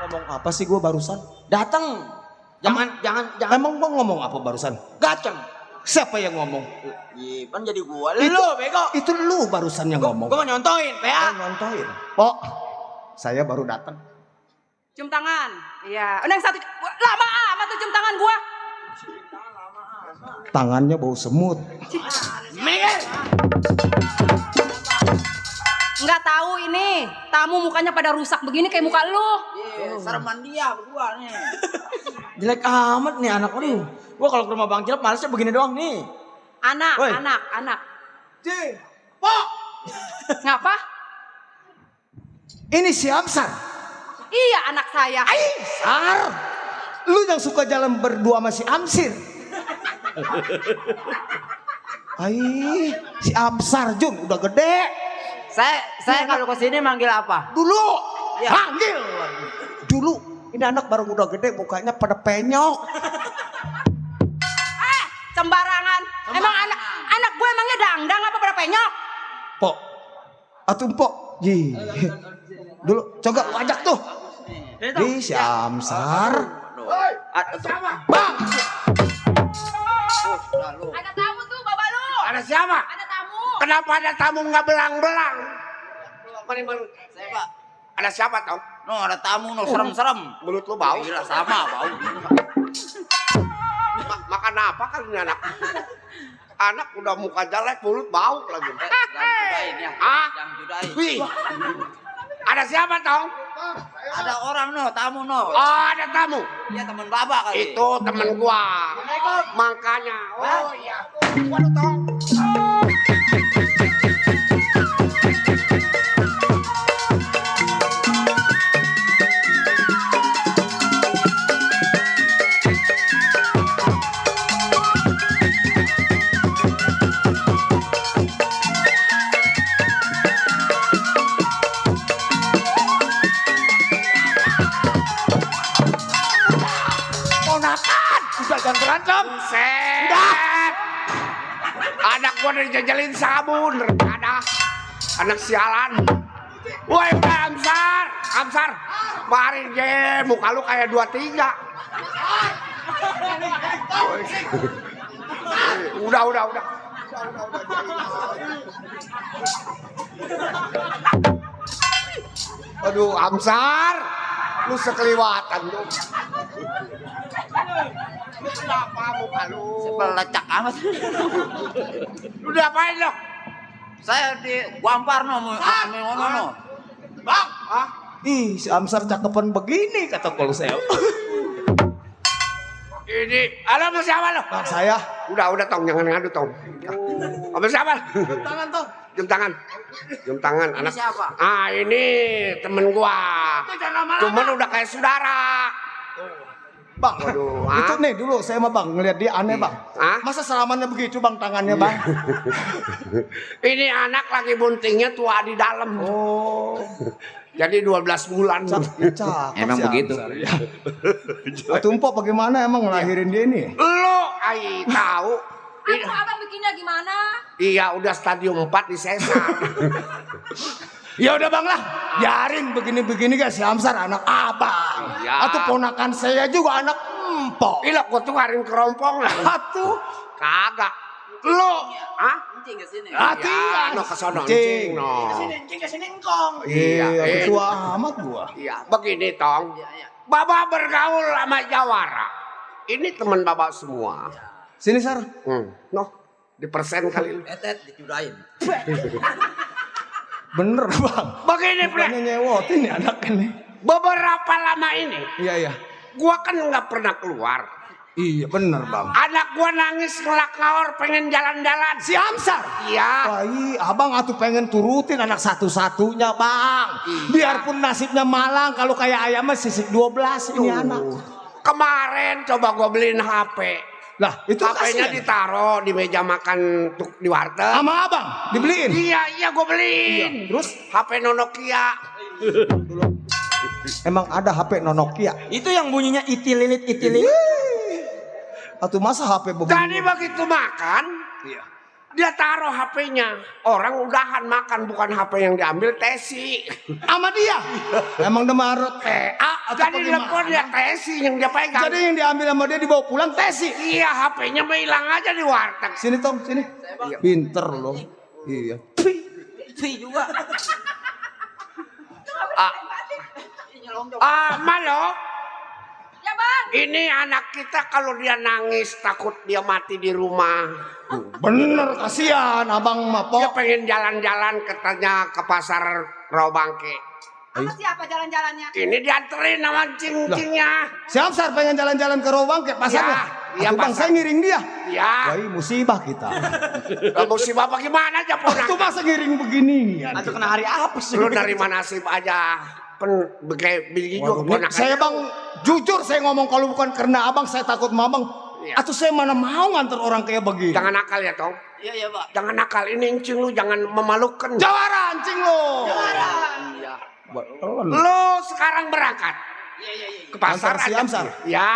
Ngomong apa sih gua barusan? Datang. Jangan. Emang gua ngomong apa barusan? Gaceng. Siapa yang ngomong? Iya, kan jadi gua. Lu bego. Itu lu barusan yang ngomong. Gua mau nyontoin, PA. Nontoin. Pok, saya baru datang. Cium tangan. Iya. Yang satu lama amat tuh cium tangan gua. Tangannya bau semut. Minggir. Nggak tahu ini. Tamu mukanya pada rusak begini kayak muka lu. Iya, serman dia berdua nih. Jelek amat nih anak lu. Gua kalau ke rumah Bang Cilap malesnya begini doang nih. Anak. Woi. Anak. Ci, Pok, Ngapa? ini si Amsar. Iya anak saya. Sar, lu yang suka jalan berdua sama si Amsir. Si Amsar Jun udah gede. Saya kalau ke sini manggil apa? Dulu Ya. panggil. Dulu ini anak baru udah gede mukanya pada penyok. Sembarangan. Emang anak gue emangnya dangdang apa pada penyok? Pok, atuh Pok. Ji. Dulu coba lu ajak tuh. Si Amsar. Bang. Ada tamu tuh bapak lu. Ada siapa? Ada tamu. Kenapa ada tamu nggak belang-belang? Saya Pak. Ada siapa tau? No, ada tamu no serem-serem. Mulut lu bau. Gila sama bau. Makan apa kan ini anak? Anak udah muka jelek, mulut bau lagi. Jangan judain ya. Ah? Jangan judain. Wih, ada siapa tau? Ada orang no, tamu no. Oh, ada tamu. Iya teman Bapak kali. Itu temen gua. Makanya. Oh iya. Waduh tau. Ponakan, udah jangan berantem. Udah. Anak gua udah dijajalin sabun, ada anak sialan. Woi, udah Amsar, mari je, muka lu kayak 23. Udah. Aduh, Amsar, lu sekeliwatan lu. Kenapa muka lu? Pelecak amat. Lu diapain lo? Saya di Gampar no, mau ngomong no. Bang, ih, si Amsar cakepan begini kata kalau saya. Ini, halo sama siapa lo? Bang saya. Udah tong, jangan ngadu tong. Sama siapa? Jam tangan tong. Jam tangan Ini anak. siapa? Ah, ini temen gua. Cuman udah kayak saudara. Bang, waduh, itu nih dulu saya mah Bang ngeliat dia aneh Bang. Masa salamannya begitu Bang tangannya Bang? Ini anak lagi buntingnya tua di dalam. Oh. Jadi 12 bulan. Emang begitu. Tumpok bagaimana emang ngelahirin dia ini? Lo, ai tahu. Abang bikinnya gimana? Iya, udah stadium 4 di sesar. Ya udah Bang lah, biarin begini-begini guys, si Amsar anak abang. Ya. Atau ponakan saya juga anak empok. Ila gua tuh ngarin kerompong lah. Atuh, kagak. Lo, Encing ke sini. latihan. No kesono encing, no. Encing ke sini engkong. Iya, tua amat gua. Iya, begini Tong. Iya. Bapak bergaul sama Jawara. Ini teman Bapak semua. Sini Sar. Noh, di persen kali lu. Etet dicurain. Bener bang. Begini, Bre. Bukannya nyewotin nih anak ini. Beberapa lama ini, Iya. gua kan nggak pernah keluar. Iya bener bang. Anak gua nangis ngelak ngawur pengen jalan-jalan. Si Amsar. Iya. Wah abang atuh pengen turutin anak satu-satunya bang. Biarpun nasibnya malang kalau kayak ayam mah sisik 12 ini anak. Kemarin coba gua beliin HP. Lah itu HP-nya kasihan. ditaruh di meja makan di warteg. Sama abang dibeliin. Iya gua beliin. Terus HP Nokia. emang ada HP Nokia. Itu yang bunyinya itililit. Atau masa HP Jadi begini? begitu makan, dia taruh HP-nya. Orang udahan makan, bukan HP yang diambil tesi. Sama dia. Emang demarot TA atau Jadi telepon ya tesi yang dia pegang. Jadi yang diambil sama dia dibawa pulang tesi. Iya, HP-nya hilang aja di warteg. Sini Tong, sini. Pinter loh. Iya. juga. Malo. Ya bang. Ini anak kita kalau dia nangis takut dia mati di rumah. Bener kasihan abang mah Dia Pok. pengen jalan-jalan katanya ke pasar Rawabangke. Sama siapa jalan-jalannya? Ini dianterin sama cing-cingnya. Si Amsar pengen jalan-jalan ke Rowang ke pasarnya. Iya, Atuh bang pasar. saya ngiring dia. Ya, Wah musibah kita. musibah bagaimana aja Itu ponak. masa ngiring begini. Atau kena hari apa sih? Lu dari mana nasib aja. Kayak begini juga ponak. Saya bang jujur saya ngomong kalau bukan karena abang saya takut sama abang. Iya. Atau saya mana mau nganter orang kayak begini. Jangan nakal ya, Tong. Iya Pak. Jangan nakal, ini encing lu jangan memalukan. Jawara anjing lo. Iya. Betul. Lu sekarang berangkat. Ke pasar Antar si aja. Amsar. Ya.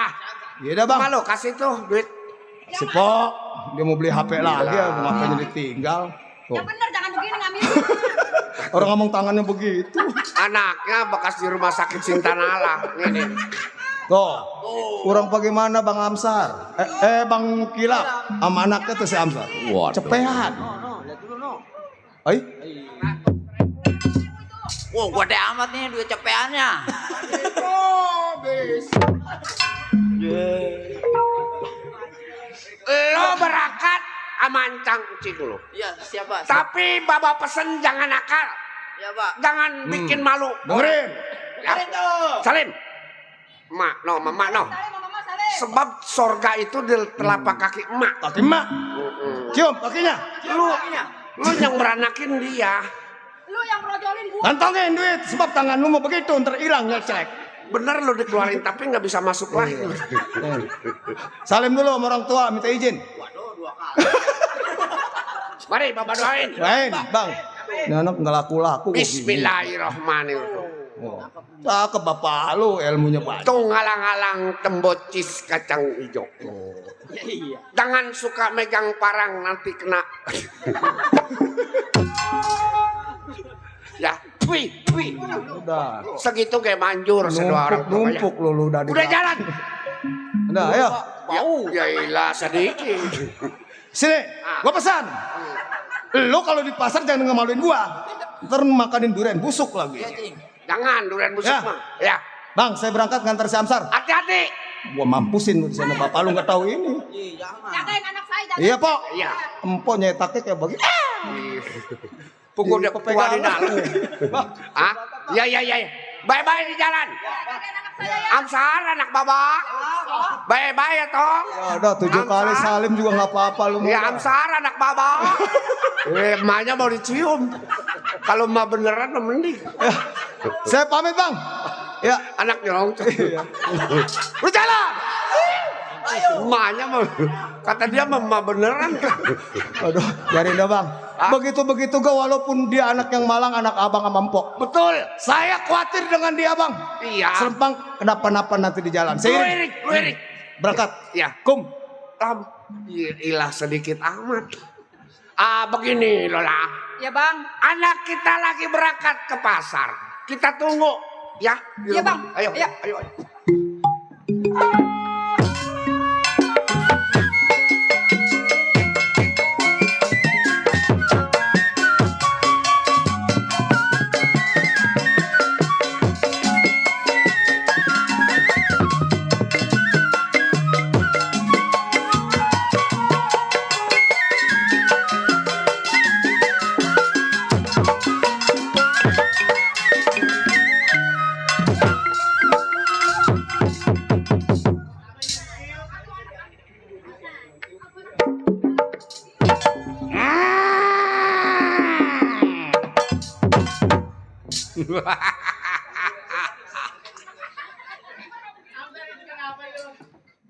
Iya dah bang. Malu kasih tuh duit. Si Pok dia mau beli HP lagi ya, makanya ditinggal. Tuh. Yang bener jangan begini ngambil. Orang ngomong tangannya begitu. Anaknya bekas di rumah sakit Sintanala. Ini. Tuh. Kurang bagaimana Bang Amsar? Bang Kilap sama anaknya tuh si Amsar. Waduh. Cepean. Ay, Wah, gede amat nih duit cepeannya. Lo berangkat amancang cing lo. Iya, siapa? Tapi Baba pesen jangan nakal. Ya, Pak. Jangan bikin malu. dengerin. Ya. Salim. Mak, no, mama, no. Salim sama mama salim. Sebab sorga itu di telapak kaki emak. Kaki emak. Cium kakinya. Lu yang beranakin dia. Lu yang brojolin gua. Kantongin duit sebab tangan lu mau begitu ntar hilang ngecek. Bener lu dikeluarin tapi nggak bisa masuk lagi. Salim dulu sama orang tua minta izin. Mari Bapak doain. Lain, Bang. Ini anak nggak laku-laku. Bismillahirrahmanirrahim. Cakep bapak lu ilmunya banyak. Tuh ngalang-ngalang tembocis kacang hijau. Jangan suka megang parang nanti kena. Ya, wih. Udah. Segitu kayak manjur sedua orang tuanya. Numpuk lu udah di. Udah jalan. Udah, ayo. Ya ilah sedikit. Sini, gua pesan. Lu kalau di pasar jangan ngemaluin gua. Ntar makanin durian busuk lagi. Jangan durian busuk Ya. mah. Ya, Bang, saya berangkat ngantar si Amsar. hati-hati. Gua mampusin lu di sana bapak lu nggak tahu ini. Jagain anak saya jangan. Iya, Pok. Iya. Empok nyetaknya kayak begini. Pukul dia ketua di dalam. Bang, Hah? Ya. Bye-bye di jalan. Jagain anak saya ya. Amsar anak babak. Bye-bye ya toh. ada 7 kali salim juga nggak apa-apa lu. Ya mah. Amsar anak babak. Emaknya mau dicium. Kalau emak beneran mah mending. Saya pamit, Bang. Ya, Anak nyolong. Lu jalan. Emaknya mau kata dia mah emak beneran. aduh, biarin dah, Bang. Begitu-begitu gak walaupun dia anak yang malang, anak abang sama empok. Betul. Saya khawatir dengan dia, Bang. Iya. Selempang kenapa-napa nanti di jalan. Lu Saya Erik. berangkat. Ya. Kum. Ilah sedikit amat. Begini Lola. Ya bang. Anak kita lagi berangkat ke pasar. Kita tunggu ya. di Iya, rumah. Bang. Ayo. Iya. Ayo.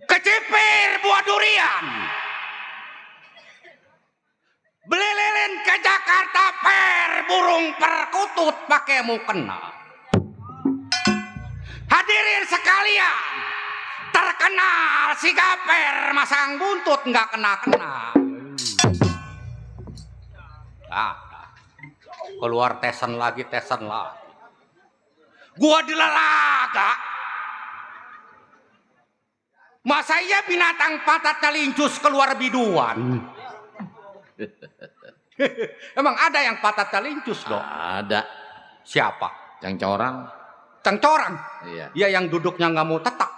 Kecipir buah durian. Beli lilin ke Jakarta per burung perkutut pakai mukena. Hadirin sekalian, terkenal si Gaper masang buntut nggak kena-kena. Keluar tesan lagi. Gua dilalaga. Masa iya binatang pantatnya lincus keluar biduan? Emang ada yang pantatnya lincus dong? Ada. Siapa? Cengcorang. Cengcorang? Iya. Ya yang duduknya nggak mau tetap.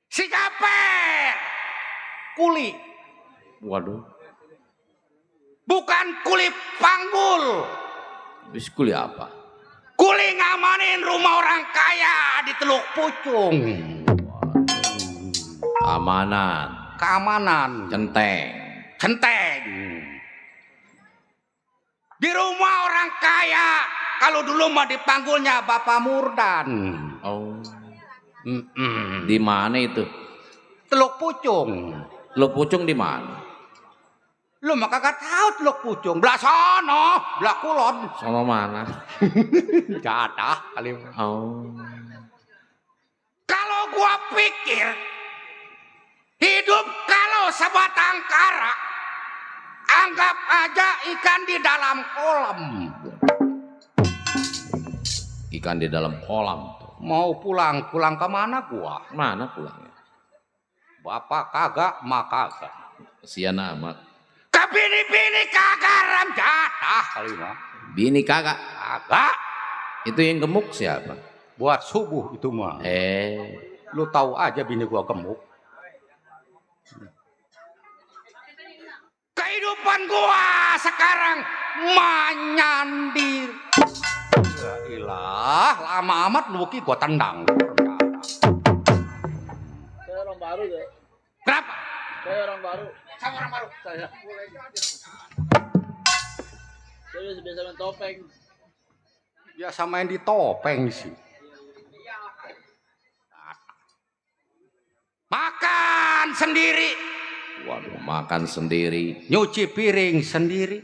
Si Gaper kuli. Waduh. Bukan kuli panggul. Bis kuliah apa? Kuli ngamanin rumah orang kaya di Teluk Pucung. Keamanan. Centeng. Di rumah orang kaya. Kalau dulu mah dipanggulnya Bapak Murdan. Oh. Di mana itu? Teluk Pucung. Teluk Pucung di mana? Lu mah kagak tahu Teluk Pucung. Belah sono, belah kulon. Sono mana? Jadah kali. Oh. Kalau gua pikir hidup kalau sebatang kara, anggap aja ikan di dalam kolam. Ikan di dalam kolam. Mau pulang kemana gua? Mana pulangnya? Bapak kagak, mak kagak. Kesian amat. Ke bini-bini kagak ram jatah kali mah. Bini kagak. Kagak. Itu yang gemuk siapa? Buat subuh itu mah. Lu tahu aja bini gua gemuk. Kehidupan gua sekarang manyandir. Ya ilah, lama amat lu ki gua tendang. Saya orang baru deh. Kenapa? Saya orang baru. Sama orang baru. Saya biasa main topeng. Biasa main di topeng sih. Makan sendiri. Waduh, makan sendiri. Nyuci piring sendiri.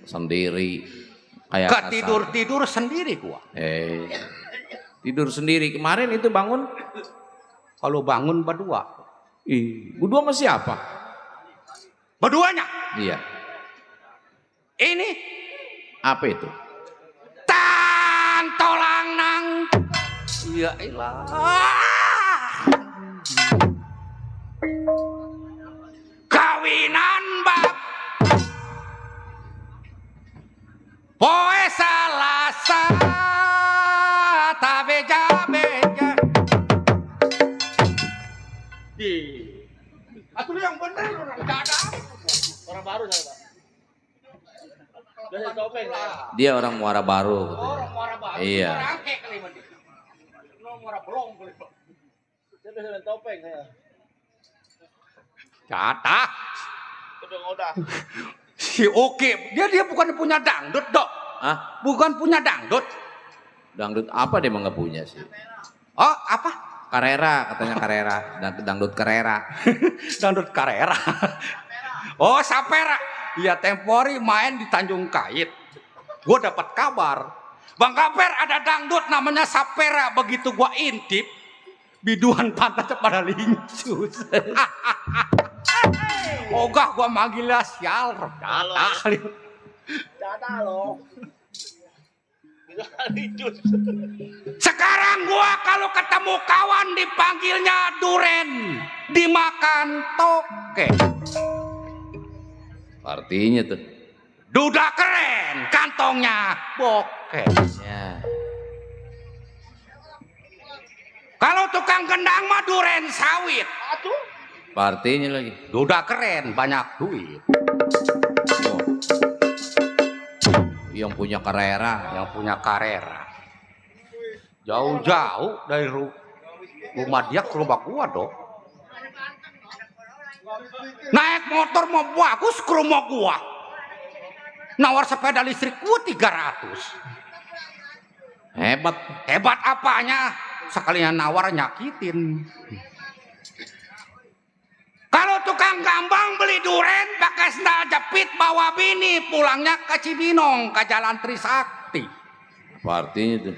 Kayak Ketidur sendiri gua. Tidur sendiri. Kemarin itu bangun. Kalau bangun berdua. Berdua sama siapa? Berduanya. Iya. Ini Apa itu? tantolang nang. Ya ilah. Kawinan bab. Poe salasa tabeja-beja. Atuh yang bener enggak ada. Orang baru saya, Pak. Biasa topeng saya. Dia orang Muara Baru. Orang Muara Baru. Iya. Orang kek kali mah. Muara Belong kali. Saya biasa main topeng saya. Jatah. Udah. Si Oke, dia bukan punya dangdut, Dok. Ah, Bukan punya dangdut. dangdut apa dia emang nggak punya sih? Oh, apa? Carrera, katanya Carrera. Dangdut Carrera. Dangdut Carrera. Oh, Sapera. Iya, tempori main di Tanjung Kait. Gue dapat kabar. Bang Gaper ada dangdut namanya Sapera. Begitu gue intip, biduan pantatnya pada lincus. Ogah gue manggilnya sial. Dada loh. Itu lincus. Sekarang gua kalau ketemu kawan dipanggilnya duren, dimakan toke. Artinya tuh. Duda keren, kantongnya bokeh. Ya. Kalau tukang gendang mah duren sawit. Aduh. Artinya lagi. Duda keren, banyak duit. Oh. Yang punya Carrera. Yang punya Carrera. Jauh-jauh dari rumah dia ke rumah gua dong. Naik motor mau bagus ke rumah gua. Nawar sepeda listrik gua 300. Hebat. Hebat apanya? Sekalian nawar nyakitin. Kalau tukang gambang beli duren pakai sendal jepit bawa bini pulangnya ke Cibinong ke Jalan Trisakti. Apa artinya tuh?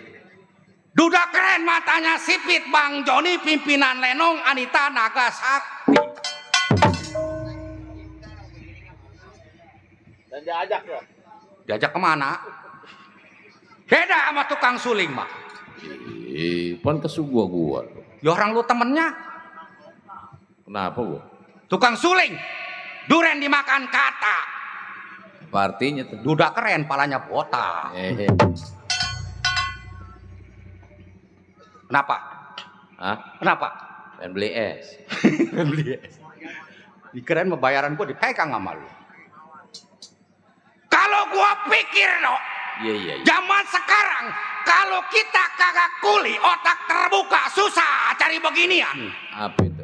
Duda keren matanya sipit Bang Joni pimpinan Lenong Anita Naga Sakti. Dan diajak ya. Diajak kemana? Beda sama tukang suling mah. Pan kesu gua. Ya orang lu temennya. Kenapa gua? Tukang suling. Duren dimakan kata. Apa artinya tuh? Duda keren palanya botak. Kenapa? Hah? Kenapa? Pengen beli es. Beli es. Dikeren bayaran gua dipegang sama lu. Kalau gua pikir no, Iya. zaman sekarang kalau kita kagak kuli otak terbuka susah cari beginian. Apa itu?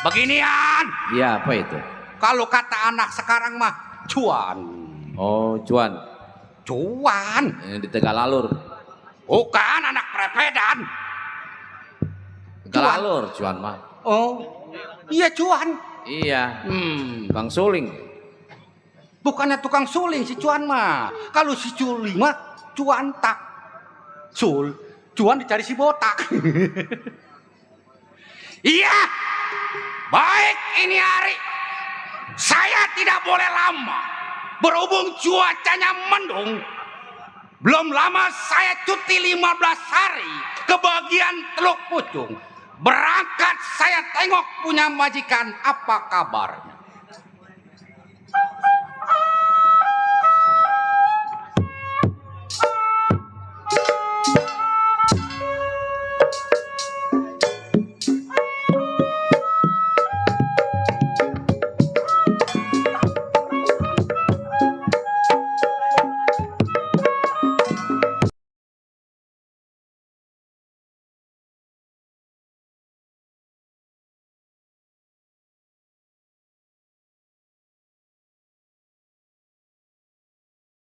Beginian. Iya, apa itu? Kalau kata anak sekarang mah cuan. Oh, cuan. Cuan. Di Tegalalur. Bukan anak prepedan. Tegalalur cuan mah. Oh. Iya cuan. Iya. Bang Suling. Bukannya tukang suling si cuan mah. Kalau si suling mah cuan tak. Cuan dicari si botak. Iya. Baik ini hari. Saya tidak boleh lama. Berhubung cuacanya mendung. Belum lama saya cuti 15 hari ke bagian Teluk Pucung. Berangkat saya tengok punya majikan apa kabar.